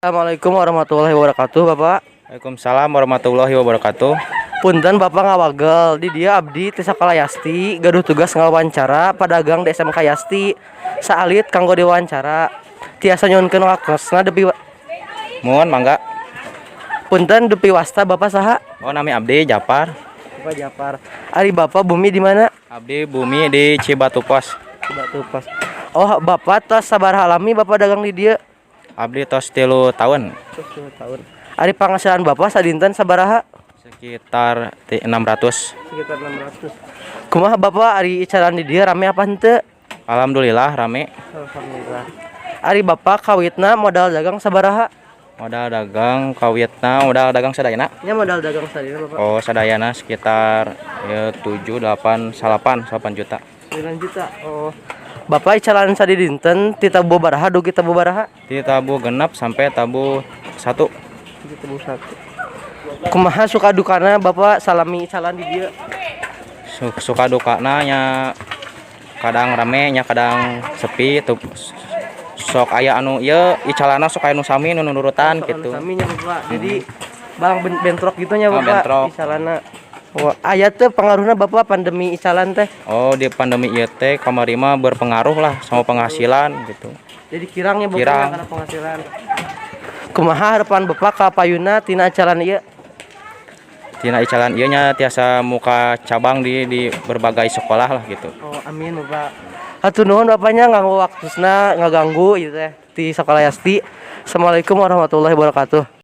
Assalamualaikum warahmatullahi wabarakatuh, Bapak. Waalaikumsalam warahmatullahi wabarakatuh. Punten, Bapak, ngawagel. Di dieu abdi ti Sakola Yasti gaduh tugas ngawawancara pedagang di SMK Yasti. Saalit kanggo diwawancara. Tiasa nyuhunkeun waktosna dupi Mohon mangga. Punten, dupi wasta Bapak saha? Oh, nami abdi Japar. Bapak Japar. Ari Bapak bumi di mana? Abdi bumi di Cibatu Pos. Batu Pos. Oh, Bapak tos sabaraha lami Bapak dagang di dieu? Abdi tos 3 tahun. Tos 2 tahun. Ari penghasilan Bapak sadinten sabaraha? Sekitar 600. Sekitar 600. Kumaha, Bapak, ari icalan di dieu rame apa henteu? Alhamdulillah rame. Alhamdulillah. Ari Bapak kawitna modal dagang sabaraha? Modal dagang kawitna, modal dagang sadayana? Nya, modal dagang sadayana, Bapak. Oh, sadayana sekitar ya 7, 8, 8, 8 juta. 9 juta. Oh. Bapak icalan sadidinten ti tabuh baraha dugi tabuh baraha? Di tabuh 6 sampai tabuh 1. Di tabuh 1. Kumaha suka dukana Bapak salami icalan di dieu? Suka dukana nya kadang rame nya, kadang sepi tuh. Sok aya anu ieu icalana, sok aya nu sami, nu nurutan gitu. Sami nya, Bapak. Jadi bang bentrok gitu nya, Oh, Bapak, bentrok. Icalana. Oh, aya teu pengaruhna, Bapak, pandemi icalan teh? Oh, di pandemi ieu teh kamari mah berpengaruh lah sama penghasilan gitu. Jadi kirang nya, Bapak, Kirang. Karena penghasilan. Kumaha harapan Bapak ka payuna tina icalan ieu? Tina icalan ieu nya tiasa muka cabang di berbagai sekolah lah gitu. Oh, amin, Bapak. Hatur nuhun Bapaknya nganggo waktusna ngaganggu ieu teh di Sekolah Yasti. Assalamualaikum warahmatullahi wabarakatuh.